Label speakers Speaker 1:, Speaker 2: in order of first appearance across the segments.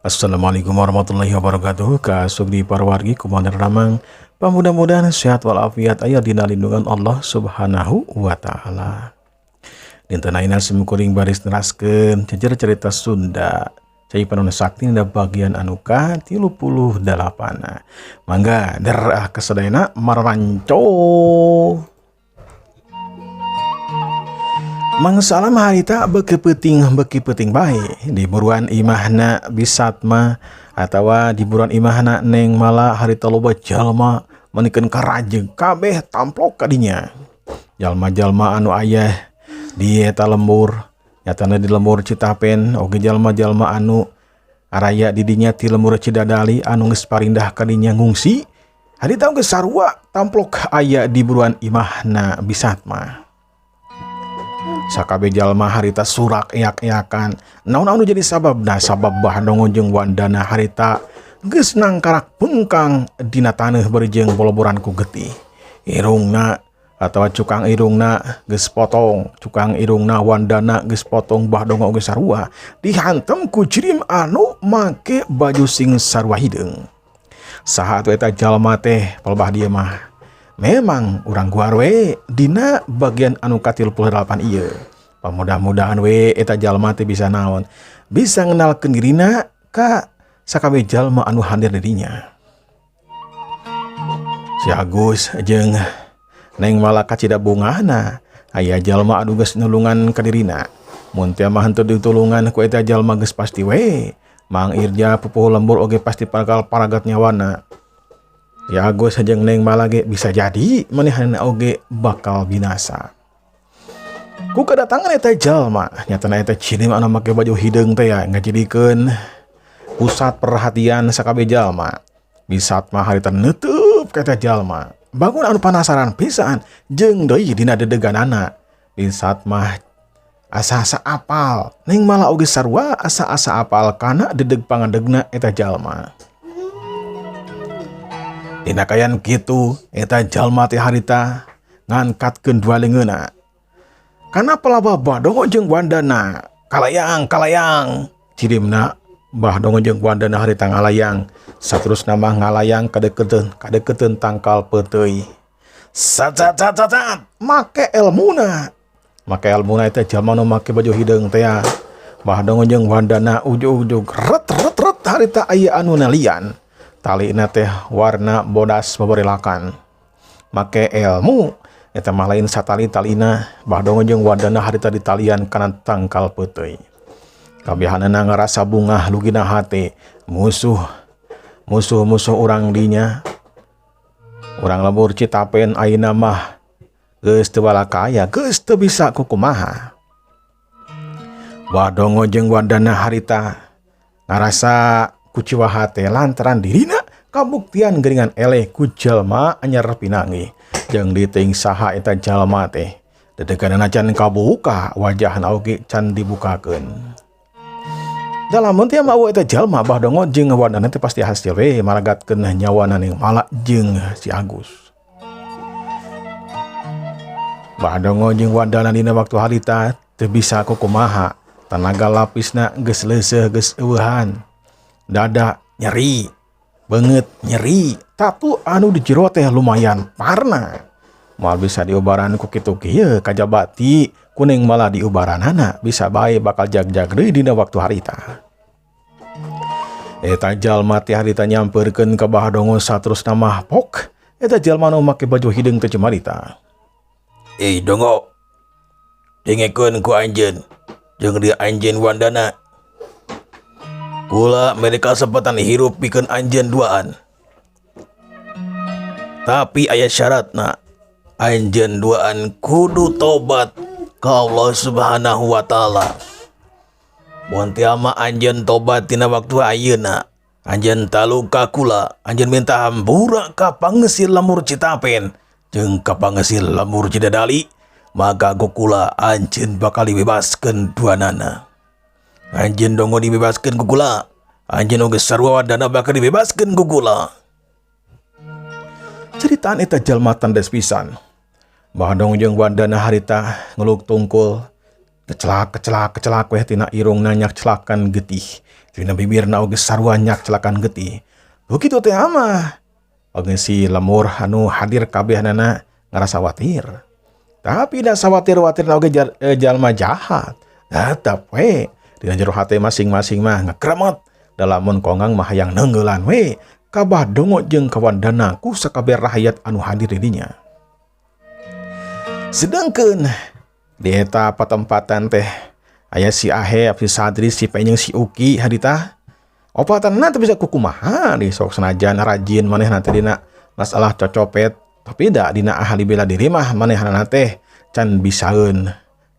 Speaker 1: Assalamualaikum warahmatullahi wabarakatuh. Ka sugdi parwargi, kumaha damang? Mudah-mudahan sehat walafiat, aya dina lindungan Allah Subhanahu wa Ta'ala. Dinten ayeuna simkuring baris neraskeun jejer cerita Sunda Cai Panon Sakti dina bagian anu ka 38. Mangga der ka sadayana mararanco. Mang Salam harita beuki peuting bae di buruan imahna Bisatma atawa di buruan imahna Neng Mala. Harita loba jalma menikeun karajeg, kabeh tamplok kadinya. Jalma-jalma anu aya di eta lembur, nyatana di lembur Citapen oge jalma-jalma anu araya di dinya ti lembur Cidadali anu geus parindah kadinya ngungsi, harita geus sarua tamplok aya di buruan imahna Bisatma. Sakabeh jalma harita surak eak-eakan. Naon anu jadi sababna? Sabab Bah Dongo jeung Wandana harita geus nangkarak bengkang dina taneuh bari jeung boloboran ku getih. Irungna atawa cukang irungna geus potong, cukang irungna Wandana geus potong, Bah Dongo geus sarua dihantem ku jirim anu make baju sing sarua hideung. Saha atuh eta jalma teh? Palebah dieu mah memang urang guar we dina bagian anu ka-38 ieu. Pamudah-mudahan we eta jalma teh bisa naon, bisa ngenalkeun dirina ka sakabeh jalma anu hadir di dinya. Si Agus jeung Neng Mala kacida bungahna aya jalma anu geus nulungan ka dirina. Mun teu mah henteu ditulungan ku eta jalma, geus pasti we Mang Irja pupuhu lembur oge pasti bakal paragat nyawana. Ya Agus jeung Neng Mala ge bisa jadi manehanna oge bakal binasa. Ku kedatangan eta jalma, nyatana eta jirim anu make baju hideung teh ya ngajadikeun pusat perhatian sakabeh jalma. Bisatma harita neuteub ka eta jalma. Bangun anu panasaran pisan jeung deui dina dedeganana. Bisatma asa-asa apal, Neng Mala oge sarua asa-asa apal kana dedeg pangadegna eta jalma. Dina kaayaan kitu, eta jalma teh harita ngangkatkeun dua leungeunna kana palabah Bah Dongo jeung Wandana. "Kalayang, kalayang!" jirimna. Bah Dongo jeung Wandana harita ngalayang, saterusna mah ngalayang kadeukeuteun tangkal peuteuy. Sat sat sat sat sat, make elmuna, make elmuna eta jalma nu make baju hideung teh. Bah Dongo jeung Wandana ujug-ujug ret ret ret, harita aya anu nalian talina teh warna bodas babarelakan. Make ilmu eta mah, lain satali talina. Bah Dongo jeung Wandana harita ditalian kana tangkal peuteuy. Kabehanana ngarasa bungah lugina hate. Musuh musuh-musuh urang dinya, urang lembur Citapen, ayeuna mah geus teu balakaya, geus teu bisa kukumaha. Bah Dongo jeung Wandana harita ngarasa kuciwa hate lantaran dirina kabuktian geuningan eleh ku jalma anyar pinanggih jeung diteuing saha eta jalma teh. Dedeganana can kabuka, wajahna oge can dibukakeun. Da lamun teu mah eta jalma, Bah Dongo jeung Wandana teh pasti hasil we maragatkeun nyawana Neng Mala jeung si Agus. Bah Dongo jeung Wandana dina waktu harita teu bisa kukumaha, tanaga lapisna geus leuseuh, geus eueuhan. Dada nyeri, beungeut nyeri, tatu anu di jero teh lumayan parna, moal bisa diubaran ku kitu kieu, kajabati ku Neng Mala diubaranana bisa bae bakal jag-jag deui dina waktu harita. Eta jalma teh harita nyamperkeun ka Bah Dongo, saterusna mah pok eta jalma nu make baju hideung teh cumarita.
Speaker 2: "Eh Dongo, dengekeun ku anjeun jeung di anjeun Wandana. Kula mere kasempatan hirup pikeun anjeun duaan. Tapi aya syaratna, anjeun duaan kudu tobat ka Allah Subhanahu wa Ta'ala. Mun teu mah anjeun tobat tina waktu ayeuna, anjeun taluk ka kula, anjeun minta hampura ka pangesir lembur Citapen jeung ka pangesir lembur Cidadali, maka ku kula anjeun bakal dibebaskeun duanana. Anjeun Dongo dibebaskeun ku kula, anjeun oge sarua Wandana bakal dibebaskeun ku kula."
Speaker 1: Ceritaan eta jalma tandes pisan. Bah Dongo jeung Wandana harita ngeluk tungkul, kecelak kecelak kecelak weh tina irungna nyakcelakan getih. Dina bibirna oge sarua nyakclakan getih. Begitu teh mah. Oge si lemur anu hadir kabehanana ngarasa watir. Tapi da sawatir-watirna oge jalma jahat. Tetep we dina jero hate masing-masing mah ngekremet. Da lamun kongang mah hayang neunggelan we ka Bah Dongo jeung ka Wandana ku sakabeh rakyat anu hadir di dinya. Sedangkeun di eta patempatan teh aya si Ahep, si Sadri, si Penyeng, si Uki harita. Opatanna teu bisa kukumaha di sok senajan rajin manehna teh dina masalah cocopet, tapi da dina ahli bela diri mah manehna teh can bisaeun.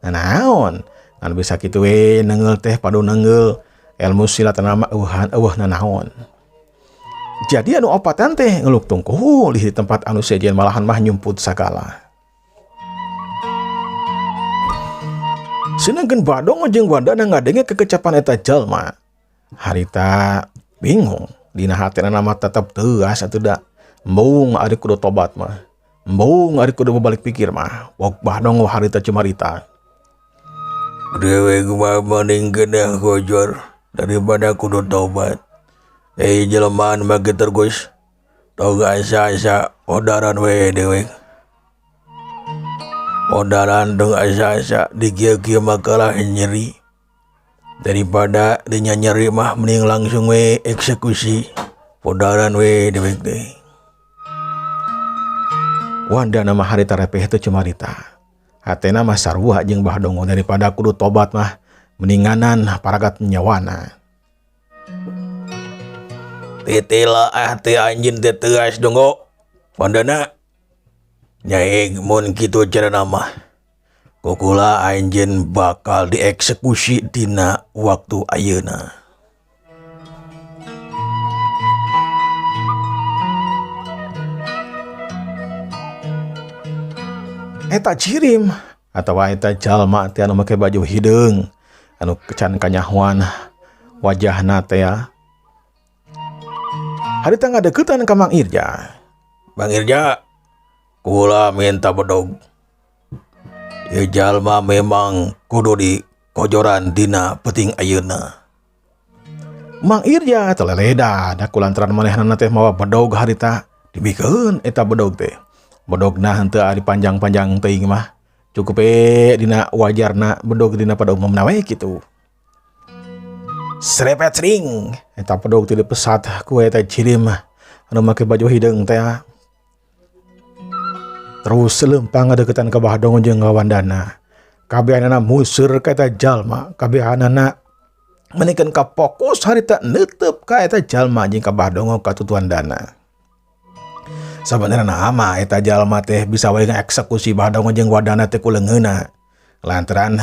Speaker 1: Nanaon? Ngan bisa kitu we neunggeul teh padu neunggeul ilmu silat mah eueuhan eueuh nanaon. Jadi anu opatan teh ngeluk tungkuh di tempat anu sejen malahan mah nyumput sagala. Sedangkeun Badongo jeung Wandana ngadenge kekecapan eta jalma. Harita bingung dina hatena mah tetep teuas atuh da. Embung ari kudu tobat mah. Embung ari kudu balik pikir mah. Wok Badongo harita cumarita.
Speaker 2: Dewek mah mending kena gojor daripada kudu tobat. Jelema anu make tergus. Tong asa-asa odaran we dewek. Odaran tong asa-asa dikieu-kieu mah kalah nyeri. Daripada dinya nyeri mah mending langsung we eksekusi. Podaran we dewek teh.
Speaker 1: Wandana mah harita repeh teh cumarita. Hatena mah sarua jeung Bah Dongo daripada kudu tobat mah mendinganan paragat nyawana.
Speaker 2: Titila ah teh anjeun teh tegas Dongo. Wandana nyaing mun kitu carana mah. Kukula anjeun bakal dieksekusi dina waktu ayeuna.
Speaker 1: Eta jirim atawa eta jalma teh anu make baju hideung anu can kanyahoan wajahna teh ya. Harita ngadeukeutan ka Mang Irja.
Speaker 2: Mang Irja, kula minta bedog. Ieu jalma memang kudu dikojoran dina peuting ayeuna.
Speaker 1: Mang Irja teleleda da kulantaran manehna teh mawa bedog harita dibikeun eta bedog teh. Bedogna henteu ari panjang-panjang teuing mah. Cukup we dina wajarna bedog dina pada umumna we kitu. Serepet sering eta bedog teh dipesat ku eta jirim anu make baju hideung teh. Terus leumpang ngadeukeutan ka Bah Dongo jeung ka Wandana. Kabehanana museur ka eta jalma, kabehanana menikeun ka fokus harita neuteup ka eta jalma jeung ka Bah Dongo ka Wandana. Sabenerna mah eta jalma teh bisa wae ngaeksekusi Bah Dongo jeung Wandana teh ku leungeunna. Lantaran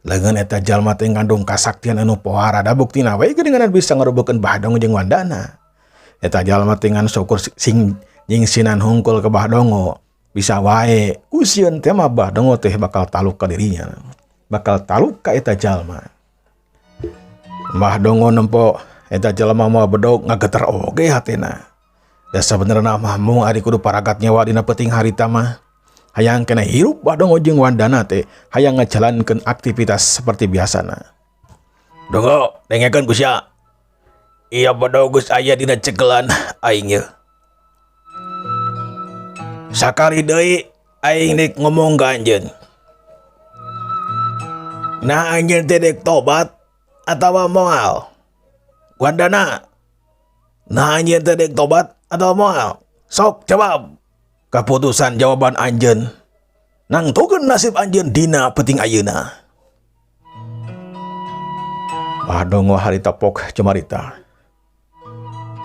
Speaker 1: leungeun eta jalma teh ngandung kasaktian anu pohara da buktina we geuningan bisa ngarobokeun Bah Dongo jeung Wandana. Eta jalma teh ngan syukur sing nyingsinan hungkul ke Bah Dongo. Bisa wae ku sieun teh mah Bah Dongo teh bakal taluk ka dirinya. Bakal taluk ka eta jalma. Bah Dongo nempo eta jalma mawa bedog ngageter oge hatena. Da sabenerna mah mung ari kudu paragat nyawa dina peuting harita mah. Hayang kena hirup Bah Dongo jeung Wandana teh hayang ngajalankeun aktivitas seperti biasana.
Speaker 2: Dongo, dengekeun ku sia. Ieu bedog geus aya dina cekelan aing ye. Sakali deui aing nek ngomong ka anjeun. Nah anjeun teh dek tobat atawa moal? Wandana. Nah anjeun teh dek tobat atawa moal? Sok jawab. Keputusan jawaban anjeun nangtukeun nasib anjeun dina peuting ayeuna.
Speaker 1: Bah Dongo harita pok cumarita.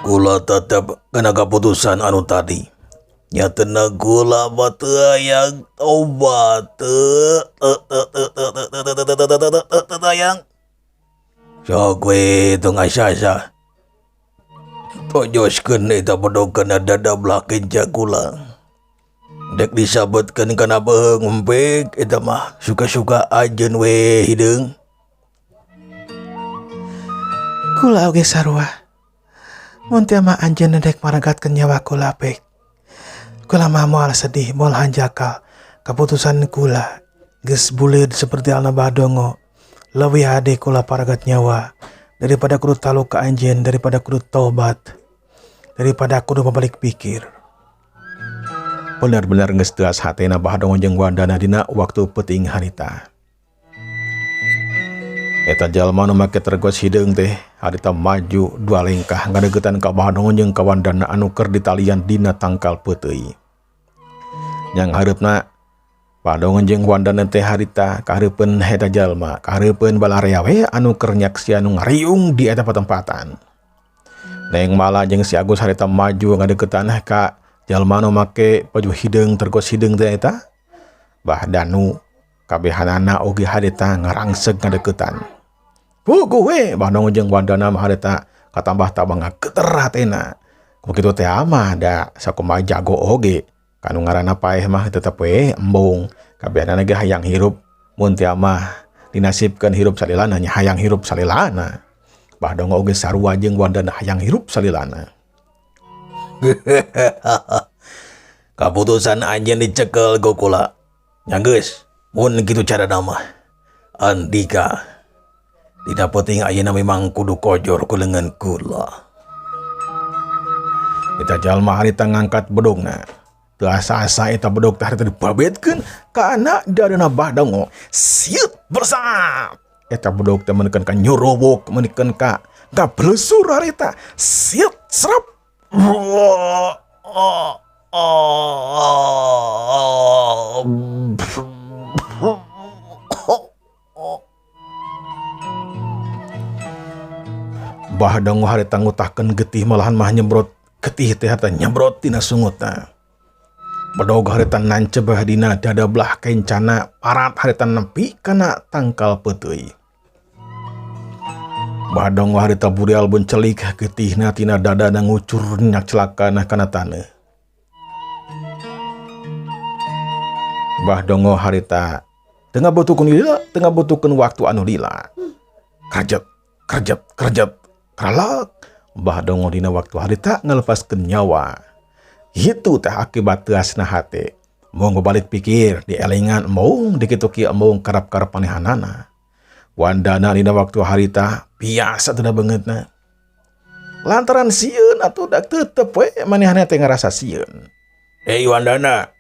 Speaker 2: Kula tetep kana keputusan anu tadi. Nyatana gula batu yang tobat yang sok we tong asa-asa. Tojoskeun eta bedog kana dada belah kenca kula. Dek disabetkeun kana beuheung empek eta mah suka-suka anjeun we hideung.
Speaker 1: Kula oge sarua. Mun teh mah anjeun dek maragatkeun nyawa kula pek. Kula mah moal sedih, moal hanjakal. Keputusan kula geus buleud seperti alna Bah Dongo. Leuwih hade kula paragat nyawa Daripada kudu taluk ka anjeun, daripada kudu tobat, daripada kudu babalik pikir. Bener-bener geus teuas hatena Bah Dongo jeung Wandana dina waktu peuting harita. Eta jalma nu make tergos hideung teh harita maju dua lengkah ngadeuketan ka Bah Dongo jeung ka Wandana anu keur ditalian dina tangkal peuteuy. Yang hareupna Bah Dongo jeung Wandana teh harita kahareupeun eta jalma, kahareupeun balarea we anu keur nyaksian nu ngariung di eta patempatan. Neng Mala jeung si Agus harita maju ngadeuketan ka jalma nu make baju hideung tergos hideung teh eta. Bah Danu kabehanana oge harita ngarangseg ngadeuketan. Puguh we Bah Dongo jeung Wandana mah harita katambah tabang ngageter hatena. Kukitu teh mah da sakumaha jago oge. Kanu ngaranna paeh mah tetep we embung. Kabehanana ge hayang hirup mun teh mah dinasibkeun hirup salilana nya hayang hirup salilana. Bah Dongo oge sarua jeung Wandana hayang hirup salilana.
Speaker 2: Kaputusan anjeun dicekel ku kula. Nya geus, mun kitu carana mah. Andika dina peuting ayeuna memang kudu kojor ku leungeun kula.
Speaker 1: Eta jalma harita ngangkat bedogna. Teu asa-asa eta bedog teh harita dibabetkeun kana dadana Bah Dongo. Sieut bersap. Eta bedog teh meunikeun ka nyorobok, meunikeun ka gablesur harita. Sieut serap. Bah Dongo harita ngutahkeun getih malahan mah nyembrot getih teh harita nyembrot tina sungutna. Bedog harita nanceb dina dada belah kencana parat harita nepi kana tangkal peuteuy. Bah Dongo harita burial bencelik getihna tina dadana ngucur nyak celakana kana taneuh. Bah Dongo harita teu ngabutuhkeun lila, teu ngabutuhkeun waktu anu lila. Kerjet, kerjet, kerjet, kralak. Bah Dongo dina waktu harita ngalepaskeun nyawa. Hitu teh akibat teuasna hate. Mong balik pikir dielingan embung dikitu kieu embung karep-karep manehanana. Wandana dina waktu harita biasa teu beungeutna. Lantaran sieun atuh dak tetep we manehna teh ngarasa sieun.
Speaker 2: Hei Wandana,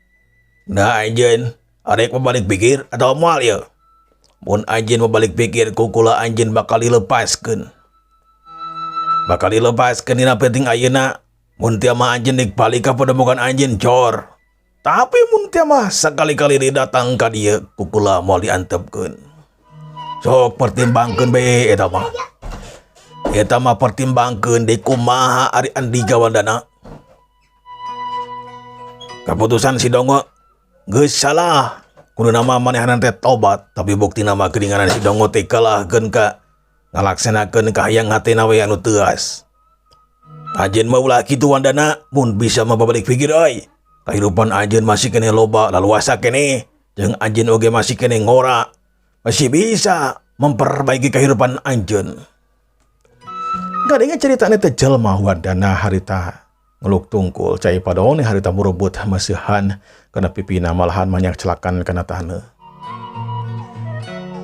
Speaker 2: nah anjeun arek balik pikir atau moal ieu? Mun anjeun balik pikir ku kula anjeun bakal dilepaskeun. Bakal dilepaskeun dina penting ayeuna. Mun tia mah anjeun dik balik ka padepokan anjeun cor. Tapi mun tia mah sakali-kali deui datang ka dieu ku kula moal diantepkeun. Sok pertimbangkeun be eta mah. Eta mah pertimbangkeun deui kumaha ari Andika Wandana. Kaputusan si Dongo geus salah. Kudu nama manehanna teh tobat, tapi buktina mah geuninganan si Dongo teh kalahkeun ka ngalaksanakeun kahayang hatena we anu teuas. Anjeun mah ulah kitu Wandana, mun bisa mah babalik pikir euy. Kahirupan anjeun masih keneh loba laluasa keneh, jeung anjeun oge masih keneh ngora. Masih bisa memperbaiki kehidupan anjeun.
Speaker 1: Kadenge ceritane teh jelema Wandana harita ngeluk tungkul cai padone harita murebut masihan kana pipina malahan manyak celakan kana taneuh.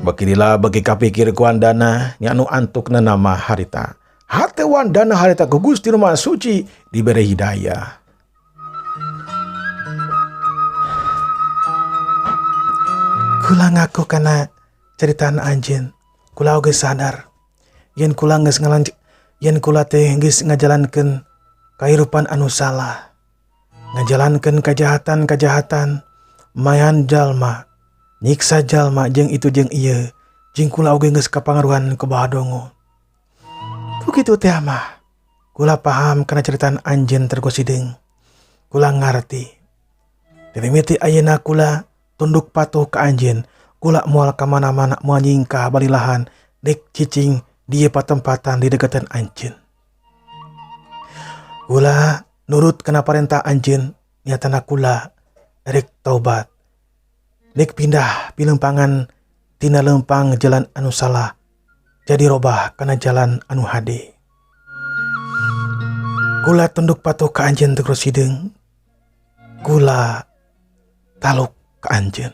Speaker 1: Beginilah bagi kapikir ku Wandana nya anu antukna nama harita. Hate Wandana harita ku Gusti Nu Maha Suci dibere hidayah. Kula ngaku kana ceritaan anjeun, kula oge sadar yen kula geus ngalanj-, yen kula teh geus ngajalankeun kahirupan anu salah, ngajalankeun kajahatan-kajahatan, mayan jalma, nyiksa jalma jeung itu jeung ieu, jeung kula oge geus kapangaruhan ku Bah Dongo. Begitu teh mah, kula paham kana ceritaan anjeun tergosideung. Kula ngarti. Dimimiti ayeuna kula tunduk patuh ka anjeun, kula moal ka mana-mana moal nyingkah balilahan dek cicing di patempatan di deketan anjeun. Kula nurut kana parentah anjeun, niatana kula rek taubat. Dek pindah pilempangan tina lempang jalan anu salah, jadi robah kana jalan anu hade. Kula tunduk patuh ka anjeun terus hideung. Kula taluk ka anjeun.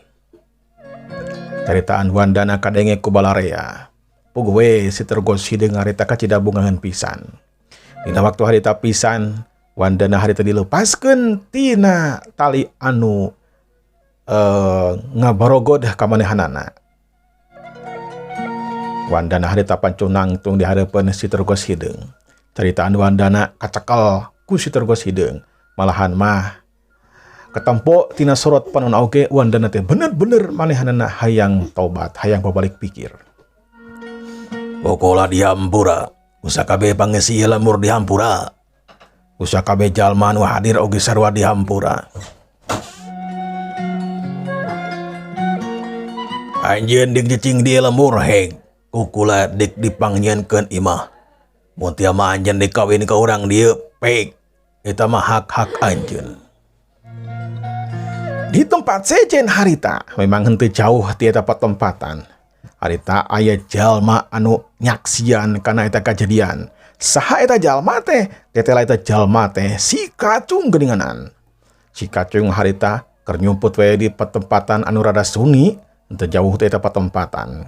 Speaker 1: Caritaan Wandana kadenge ku balarea. Puguh we si Tergos Hideung harita kacida bungaheun pisan. Dina waktu harita pisan Wandana harita dilepaskeun tina tali anu ngabarogod ka manehanana. Wandana harita pancung nangtung di hareupeun si Tergos Hideung. Caritaan Wandana kacekel ku si Tergos Hideung. Malahan mah ketempo tina sorot panon oge Wandana teh bener-bener manehanana hayang taubat, hayang babalik pikir.
Speaker 2: Pokola dihampura, usakabe pangesi lemur dihampura.
Speaker 1: Usakabe jalma nu hadir oge sarua dihampura.
Speaker 2: Anjeun dik cicing di lemur heg, kukula dik dipangnyieunkeun imah. Mun tia mah anjeun dikawin ka urang dieu pek. Eta mah hak-hak anjeun.
Speaker 1: Di tempat sejen harita memang henteu jauh ti eta patempatan. Harita aya jalma anu nyaksian kana eta kajadian. Saha eta jalma teh? Tetela eta jalma teh si Kacung geuninganan. Si Kacung harita keur nyumput we di patempatan anu rada sunyi, henteu jauh ti eta patempatan.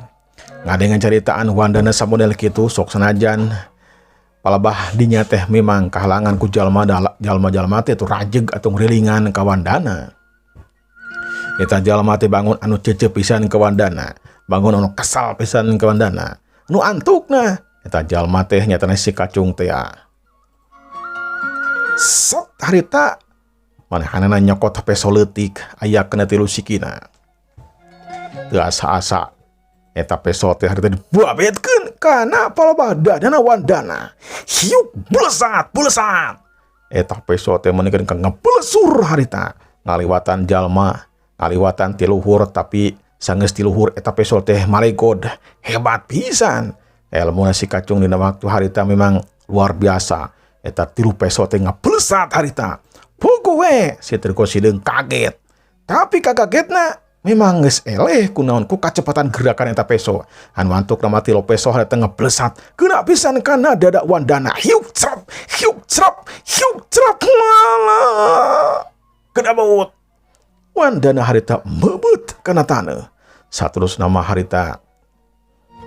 Speaker 1: Ngadengan caritaan Wandana samodel kitu sok sanajan palebah dinya teh memang kahalangan ku jalma jalma-jalma teh tu rajeg atau ngrilingan ka Wandana. Eta jalma teh bangun anu cecep pisan ka Wandana, bangun anu kesal pisan ka Wandana, nu antukna eta jalma teh nyatana si Kacung teh. Set harita manehanana nyokot peso leutik aya kana tilu sikina. Teu asa-asa eta peso teh harita dibabetkeun kana palebah dadana Wandana. Hiuk blesat blesat. Eta peso teh meunikeun ka ngeblesur harita ngaliwatan jalma, ngaliwatan tiluhur, tapi sanggeus tiluhur eta peso teh maregod hebat pisan. Elmuna si Kacung dina waktu harita memang luar biasa. Eta tilu peso teh ngeblesat harita. Puguh we si Tergos Hideung kaget. Tapi kakagetna memang geus eleh kunaon ku kacepatan gerakan eta peso. Anu antuk nama tilu peso harita ngeblesat kena pisan kana dada Wandana. Hiuk crap, hiuk crap, hiuk crap malah. Kena baut. Wandana harita mebet kana taneuh. Saterus nama harita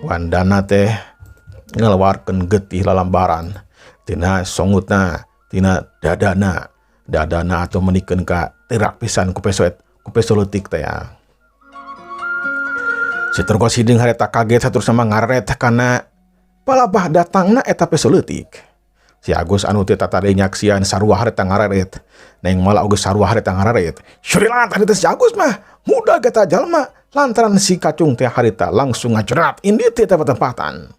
Speaker 1: Wandana teh ngeluarkeun getih lalambaran tina songutna, tina dadana, dadana atau menikeun ka terak pisan ku peso ku peso leutik teh ya. Si Tergos Hideung harita kaget saterus nama ngaret kana palabah datangna eta peso leutik. Si Agus anu teh tatade nyaksian sarua harita ngararet. Neng Mala oge sarua harita ngararet. Syurilat harita si Agus mah muda geta jalma lantaran si Kacung teh harita langsung ngajerat indi teh tempatan.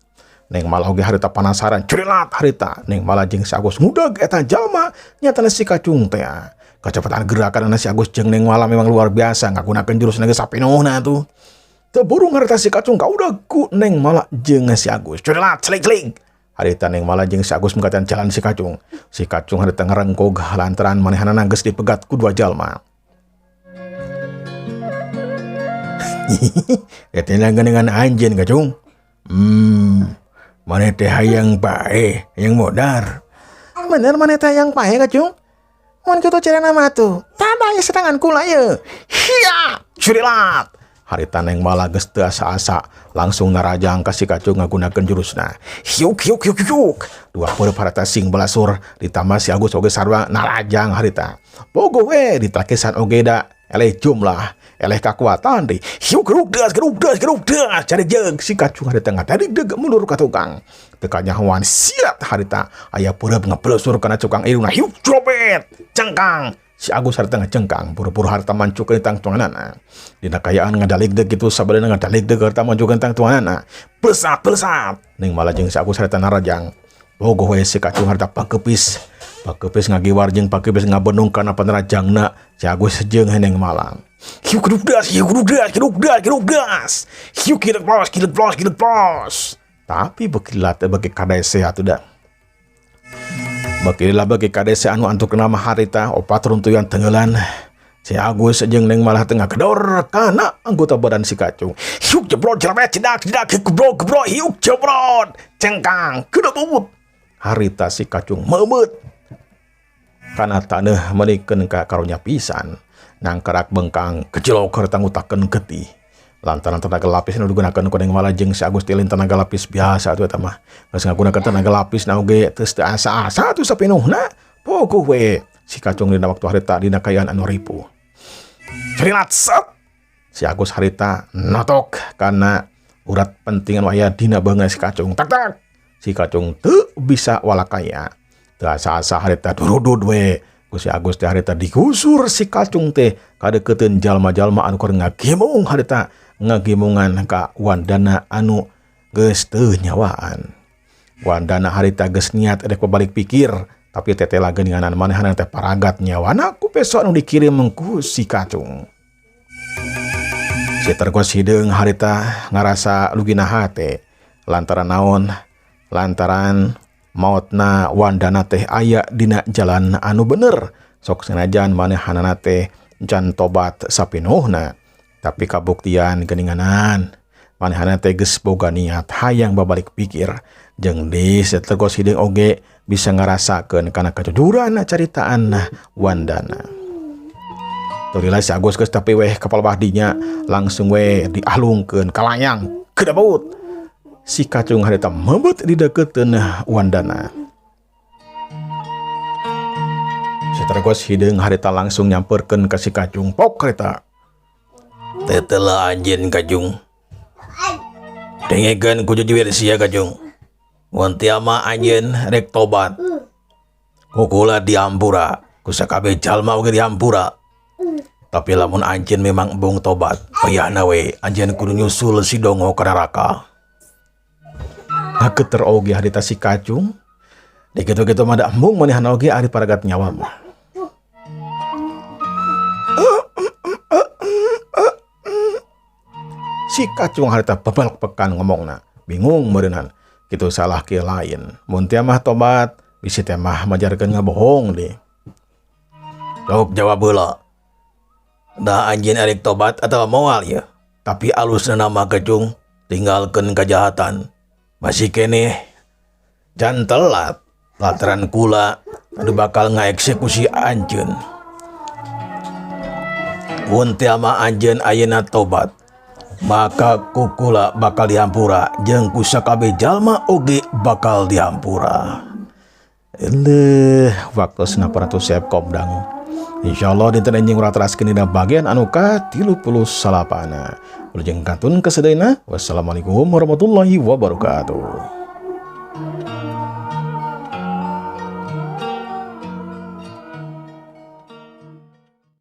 Speaker 1: Neng Mala oge harita penasaran curilat harita. Neng Mala jeung si Agus muda eta jalma nyatana si Kacung teh. Kecepatan gerakan si Agus jeung Neng Mala memang luar biasa ngagunakeun jurus geus sapinohna tuh. Teu burung harita si Kacung kaudag ku Neng Mala jeung si Agus. Curilat celik-celik. Harita Neng Mala jeung si Agus mengkatan jalan si Kacung. Si Kacung harita ngarengkog lantaran manehanana geus dipegat ku dua jalma. Eta dengan anjeun Kacung. Maneh teh hayang paeh, hayang modar. Bener maneh teh hayang paeh Kacung? Mun kitu carana mah tuh. Tada ye serangan kula ye. Hiya, curilat. Harita Neng Mala geus teu asa-asa langsung narajang ka si Kacung ngagunakeun jurusna. Hiuk hiuk hiuk hiuk. Dua peureub harita sing balasur ditambah si Agus oge sarua narajang harita. Pogo we ditakesan oge da eleh jumlah, eleh kakuatan deui. Hiuk geruk das geruk das geruk das cari jeung si Kacung harita ngadarig mundur ka tukang. Teu kanyahoan siat harita aya peureub ngeblesur kana cukang irungna. Hiuk jobet cengkang. Si Agus harita ngacengkang, buru-buru harita mancukeun tangtunganana. Dina kayaan ngadaligdeg kitu sabarena ngadaligdeg harita mancukeun tangtunganana. Blesat blesat. Neng Mala jeung si Agus harita narajang. Bogoh we si Kacung harita pakepis. Pakepis ngagiwar jeung pakepis ngabenung kana panrajangna si Agus jeung Neng Mala. Hiuk geruk das, hiuk geruk das, geruk das, geruk das. Hiuk kilet plos, kilet plos, kilet plos. Tapi beuki teh beuki kadese atuh da. Bakirilah bagi kadese anu antuk nama harita opat runtuyan tenggelan. Si Agus jeung Neng Malah tengah gedor kana anggota badan si Kacung. Hiuk jebrot jelebet cedak cedak gebrok gebrok hiuk jebrot cengkang kedebut. Harita si Kacung meumeup kana taneuh meunikeun ka karunya pisan. Nangkarak bengkang kejelok harita ngutakeun getih. Lantaran tenaga lapis nu digunakeun ku Neng Mala jeung si Agus teh lain tenaga lapis biasa atuh eta mah. Geus ngagunakeun tenaga lapis na oge geus teu asa-asa atuh sapinuhna. Puguh we si Kacung dina waktu harita dina kaayaan anu ripuh. Cerilat set. Si Agus harita notok kana urat penting anu aya dina beungeut si Kacung. Tak tak. Si Kacung teu bisa walakaya. Teu asa-asa harita durudud we. Ku si Agus teh harita digusur si Kacung teh kadeukeuteun jalma-jalma anu keur ngagimung harita ngagimungan ka Wandana anu geus teu nyawaan. Wandana harita geus niat rek balik pikir tapi tetela geuninganan manehna teh paragat nyawana ku peso anu dikirim ku si Kacung. Si Tergos hideung harita ngarasa lugina hate lantaran naon? Lantaran maotna Wandana teh aya dina jalan anu bener. Sok sanajan manehanana teh can tobat sapinuhna, tapi kabuktian geuninganan manehana teh geus boga niat hayang babalik pikir. Jeung di si Tergos hideung oge bisa ngarasakeun kana kejujuran caritaan Wandana. Turilah si Agus geus tapi weh kapal bahdinya langsung weh diahlungkeun kalayang kedabut. Si Kacung harita mebet di deketeun Wandana. Si Tergos hideung harita langsung nyamperkeun ka si Kacung pok harita.
Speaker 2: Tetela anjeun Kacung. Dengekeun ku jujuir sia Kacung. Mun tiama anjeun rek tobat. Ku kula diampura, ku sakabeh jalma oge diampura. Tapi lamun anjeun memang embung tobat, payahna we anjeun kudu nyusul si Dongo ka neraka.
Speaker 1: Ngageter oge harita si Kacung. Di kitu-kitu mah da embung manehna oge ari paragat nyawa mah. Si Kacung harita bebal pekan ngomongna, bingung meureunnan. Kitu salah kieu lain. Mun teh mah tobat, bisi teh mah majarkeun ngabohong deui.
Speaker 2: Sok jawab heula. Da anjeun arek tobat atawa moal ye? Tapi alusna nama Kacung, tinggalkeun kajahatan. Masih keneh jan telat lantaran kula anu bakal ngaeksekusi anjeun. Mun teh mah anjeun ayeuna tobat, maka ku kula bakal dihampura jeung ku sakabeh jalma oge bakal dihampura.
Speaker 1: Eleuh, waktosna paratus Sepkom dangu. Insyaallah dinten enjing urang teraskeun dina bagian anu ka-39. Wilujeng kantun kasadayana. Wassalamualaikum warahmatullahi wabarakatuh.